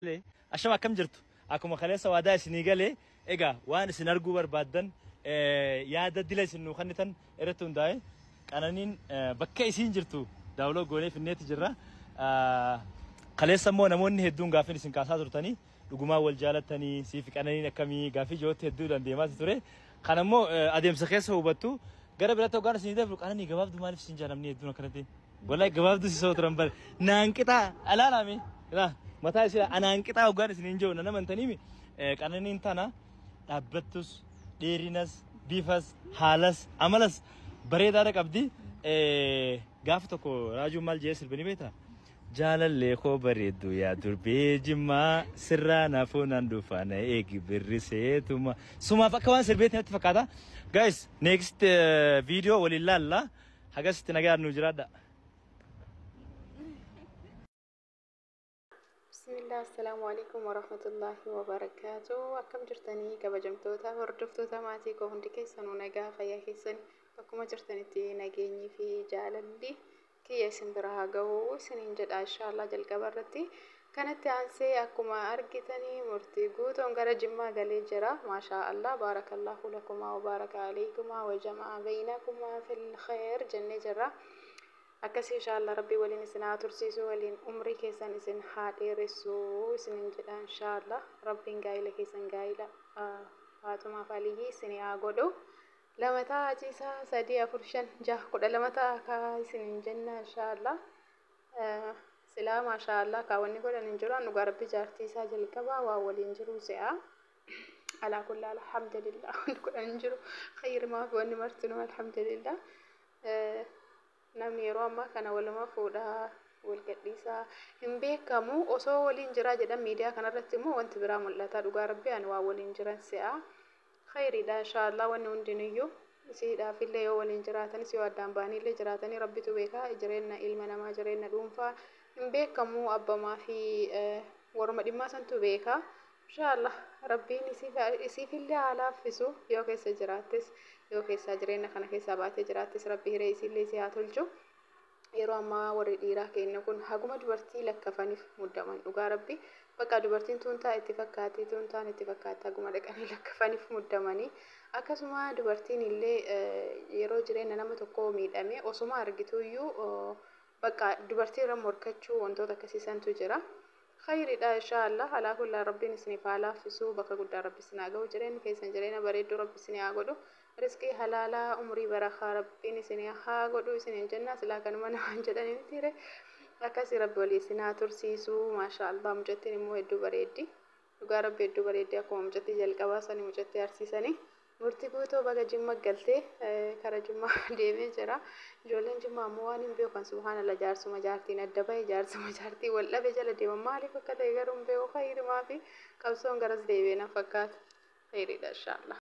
Ashama, akkam jirtu? Akkuma kaleessa waadaa isinii galee, egaa waan isin arguu barbaaddan, yaada dila isin nuu kennitan irratti hundaa'e, Qananiin bakka isiin jirtu daawwaloo goonee finneetti jirra. Kaleessa immoo namoonni hedduun gaaffiin isin kaasaa turtanii, dhugumaan wal jaalattanii, siifi Qananiin akkamii, gaaffii ijootti hedduudhaan deemaa ture. Kana immoo adeemsa keessa hubattu. Gara biratti hoggaan isinii dabru, Qananii gabaabduu maaliif isin jaalamni hedduun akkanatti? Wallahi gabaabduu si soo turan bare. Naan qixaa alaalame. Ilaa mataa isii anaan qixaa hoggaan isiniin jiru na amantaniimi. Qananiin tana dhaabbattus, dheerinas, bifas, haalas, amalas bareedaadha qabdi. Gaafa tokko Raajuun maal jee sirbini beektaa? Jaalallee koo bareeddu, yaa durbee Jimmaa, sirraa naafuu nan dhufa, na eegi birriseetuma. Sumaaf akka waan sirbeetti natti fakkaata. Guys, next video waliin laalla. Hagasitti nagaan nu jiraadha. Bismillah, assalaamu alaikum warahmatullahi wabarakaatu. Akkam jirtanii, kabajamtoota hordoftoota maatii koo? Hundi keessanuu nagaa fayyaa keessan, bakkuma jirtanitti nageenyii fi jaalalli kiyya isin bira haa ga'u isiniin jedha inshaallah jalqaba irratti. Kanatti aansee akkuma argitanii Murtii Guutoon gara Jimmaa galee jira. Maashaa Allah, baarakallahu lakumaa wa baaraka aleykumaa wa jama'a baynakumaa fil khayr jennee jirra. Akkasii inshaallah Rabbii waliin isin haa tursiisu, waliin umrii keessan isin haa dheeressu isinin jedha inshaallah. Rabbiin gaa'ila keessan gaa'ila Faaxumaaf Aliyyii isin haa godhu. Lama ta'a ciisaa, 3, 4, 5, 6, 12 ta'a kaa isinin jenna inshaallah. Silaa maashaa Allah kaawwanni godhan hin jiru, dhugaa Rabbi jaartii isaa jalqabaa waa waliin jiru se'a. Alaa kullaa alhamdulillah, wanni godhan hin jiru, khayrimaaf wanni martinuu alhamdulillah. Namni yeroo ammaa kana waluma fuudhaa wal gadhiisaa hin beekamu. Osoo waliin jiraa jedhan, miidiyaa kanarratti immoo wanti biraa mul'ata. Dhugaa Rabbi ani waa waliin jiran se'a. Khayriidha inshaallah wanni hundinuyyuu isiidhaafillee, yoo waliin jiraatanis, yoo addaan ba'aniillee jiraatanii, Rabbitu beekaa. Jireenya ilma namaa, jireenya dhuunfaa hin beekamu, abbamaa fi waruma dhimmaa santu beekaa. Inshaallah Rabbiin isiifillee haa laaffisu. Yoo keessa jiraattes, yoo keessaa jireenya kana keessaa baatee jiraattis, Rabbi hiree isiillee isii haa tolchu. Yeroo ammaa warri dhiiraa keenya kun haguma dubartii lakkafaniif muddaman. Dhugaa Rabbi bakka dubartiin tuuntaa itti fakkaatti, tuuntaan itti fakkaatti, haguma dhaqanii lakkafaniif muddamanii. Akkasuma dubartiin illee yeroo jireenya nama tokkoo miidhame osuma argituyyuu bakka dubartii irra morkachuu, wantoota akkasiisantu jira. Khayriidha inshaallah. Alaa kullaa Rabbiin isiniif haa laaffisu, bakka guddaa Rabbi isin haa ga'u, jireenyi keessan jireenya bareedduu Rabbi isin haa godhu, rizqii halaalaa, umrii barakaa Rabbiin isin haa godhu isiniin jenna. Silaa kanuma namaan jedhanii mitiire? Akkasii Rabbi walii isin haa tursiisu. Maashaa Allah, mucattiin immoo hedduu bareeddi. Dhugaa Rabbi hedduu bareeddi, akkuma mucattii jalqabaa sanii, mucattii Arsiisanii. Murtii Guutoo baga Jimma galtee, kara Jimmaa deemee jira. Ijoolleen Jimmaa ammoo waan hin beekan, subhaanallah, jaarsuma jaartiin adda bahe, jaarsuma jaartiin wal dhabe jala deeman. Maaliif akka ta'e garuu hin beeku. Khayrimaa fi qabsoon garas deebi'ee na fakkaata. Khayriidha inshaallah.